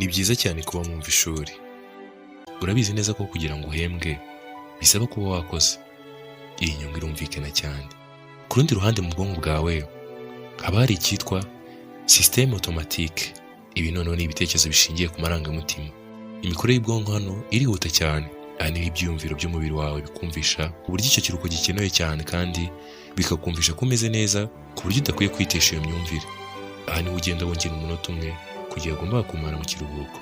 Ni byiza cyane kuba mwumva ishuri. Urabizi neza ko kugira ngo uhembwe bisaba kuba wakoze. Iyi nyungu irumvikana cyane. Ku rundi ruhande, mu bwonko bwawe haba hari icyitwa système automatique. Ibi noneho ni ibitekerezo bishingiye ku marangamutima. Imikorere y'ubwonko hano irihuta cyane. Aha niho ibyiyumviro by'umubiri wawe bikumvisha uburyo icyo kiruhuko gikenewe cyane, kandi bikakumvisha ko umeze neza ku buryo udakwiye kwitesha iyo myumvire. Aha niho ugenda wongera umunota umwe ku gihe wagombaga kumara mu kiruhuko.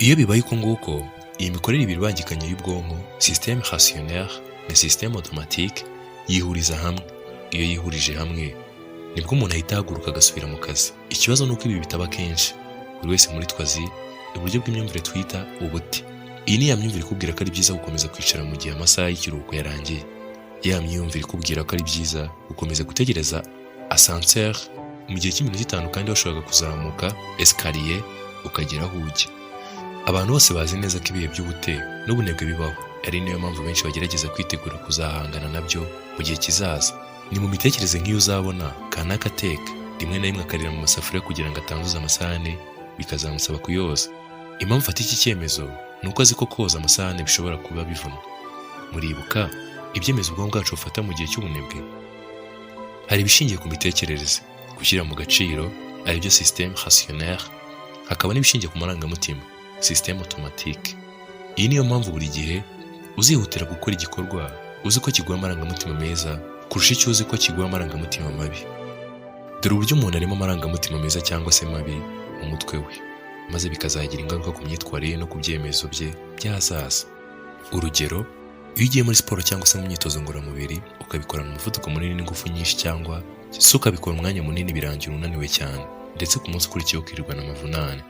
Iyo bibaye uko nguko, iyi mikorere ibiri ibangikanye y'ubwonko, système rationnel na système automatique, yihuriza hamwe. Iyo yihurije hamwe, nibwo umuntu ahita ahaguruka agasubira mu kazi. Ikibazo ni uko ibi bitaba kenshi. Buri wese muri twe azi uburyo bw'imyumvire twita ubute. Iyi ni ya myumvire ikubwira ko ari byiza gukomeza kwicara mu gihe amasaha y'ikiruhuko yarangiye, ya myumvire ikubwira ko ari byiza gukomeza gutegereza ascenseur mu gihe cy'iminota 5 kandi washoboraga kuzamuka escalier ukagera aho ujya. Abantu bose bazi neza ko ibihe by'ubute n'ubunebwe bibaho, ari niyo mpamvu benshi bagerageza kwitegura kuzahangana nabyo mu gihe kizaza. Ni mu mitekerereze nk'iyo uzabona kanaka ateka, rimwe na rimwe akarira mu masafuriya kugira ngo atanduza amasahane, bikazamusaba kuyoza. Impamvu afata iki cyemezo ni uko azi ko koza amasahane bishobora kuba bivuna. Muribuka ibyemezo ubwonko bwacu bufata mu gihe cy'ubunebwe? Hari ibishingiye ku mitekerereze, gushyira mu gaciro, aribyo système rationnel, hakaba n'ibishingiye ku marangamutima, système automatique. Iyi niyo mpamvu buri gihe uzihutira gukora igikorwa uzi ko kiguha amarangamutima meza kurusha icyo uzi ko kiguha amarangamutima mabi. Dore uburyo umuntu arimo amarangamutima meza cyangwa se mabi mu mutwe we, maze bikazagira ingaruka ku myitwarire ye no ku byemezo bye by'ahazaza. Urugero, iyo ugiye muri siporo cyangwa se mu myitozo ngororamubiri, ukabikorana umuvuduko munini n'ingufu nyinshi, cyangwa se ukabikora umwanya munini, birangira unaniwe cyane, ndetse ku munsi ukurikiyeho ukirirwana amavunane.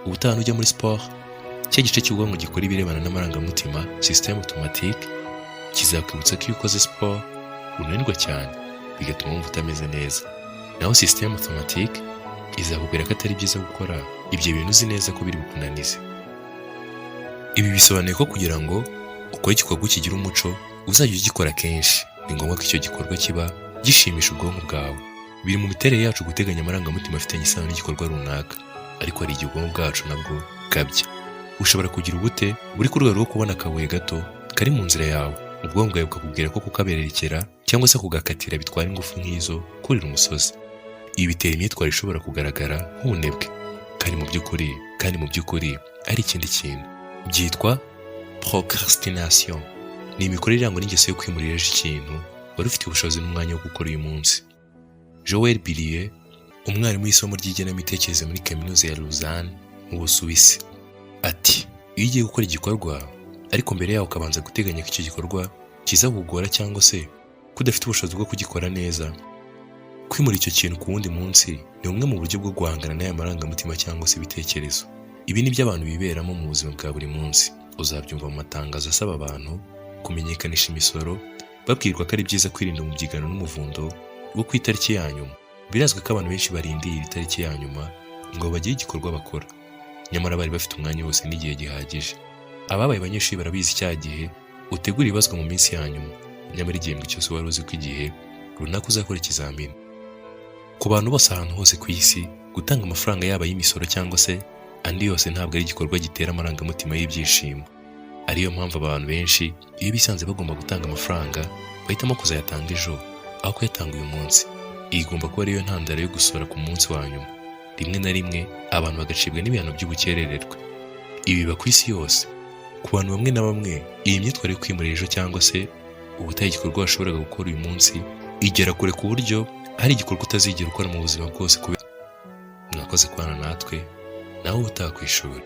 Ubutaha nujya muri siporo, cya gice cy'ubwonko gikora ibirebana n'amarangamutima, système automatique, kizakwibutsa ko iyo ukoze siporo unanirwa cyane, bigatuma wumva utameze neza. Naho système automatique izakubwira ko atari byiza gukora ibyo bintu uzi neza ko biri bukunanize. Ibi bisobanuye ko kugira ngo ukore igikorwa kigira umuco uzajya ugikora kenshi, ni ngombwa ko icyo gikorwa kiba gishimisha ubwonko bwawe. Biri mu miterere yacu guteganya amarangamutima afitanye isano n'igikorwa runaka, ariko hari igihe ubwonko bwacu nabwo bukabya. Ushobora kugira ubute buri ku rwego rwo kubona akabuye gato kari mu nzira yawe, ubwonko bwawe bukakubwira ko kukabererekera cyangwa se kugakatira bitwara ingufu nk'izo kurira umusozi. Ibi bitera imyitwarire ishobora kugaragara nk'ubunebwe, kandi mu by'ukuri ari ikindi kintu. Byitwa procrastination. Ni imikorere irangwa n'ingeso yo kwimurira ejo ikintu wari ufite ubushobozi n'umwanya wo gukora uyu munsi. Joël Billieux, umwarimu w'isomo ry'igenamitekerereze muri Kaminuza ya Lausanne mu Busuwisi, ati: "Iyo ugiye gukora igikorwa, ariko mbere yaho ukabanza guteganya ko icyo gikorwa kiza kugora cyangwa se ko udafite ubushobozi bwo kugikora neza, kwimura icyo kintu ku wundi munsi ni bumwe mu buryo bwo guhangana n'aya marangamutima cyangwa se ibitekerezo." Ibi ni byo abantu biberamo mu buzima bwa buri munsi. Uzabyumva mu matangazo asaba abantu kumenyekanisha imisoro, babwirwa ko ari byiza kwirinda umubyigano n'umuvundo wo ku itariki ya nyuma. Birazwi ko abantu benshi barindiriye itariki ya nyuma ngo bagire igikorwa bakora, nyamara bari bafite umwanya wose n'igihe gihagije. Ababaye abanyeshuri barabizi, cya gihe utegura ibibazwa mu minsi ya nyuma, nyamara igihembwe cyose wari uzi ko igihe runaka uzakora ikizamini. Ku bantu bose ahantu hose ku isi, gutanga amafaranga, yaba ay'imisoro cyangwa se andi yose, ntabwo ari igikorwa gitera amarangamutima y'ibyishimo. Ariyo mpamvu abantu benshi iyo bisanze bagomba gutanga amafaranga bahitamo kuzayatanga ejo aho kuyatanga uyu munsi. Iyi igomba kuba ariyo ntandaro yo gusora ku munsi wa nyuma, rimwe na rimwe abantu bagacibwa n'ibihano by'ubukerererwe. Ibi biba ku isi yose. Ku bantu bamwe na bamwe, iyi myitwarire yo kwimurira ejo cyangwa se ubutaha igikorwa washoboraga gukora uyu munsi igera kure ku buryo hari igikorwa utazigera ukora mu buzima bwose. Kubera mwakoze kubana natwe, nawe ubutaha ku ishuri.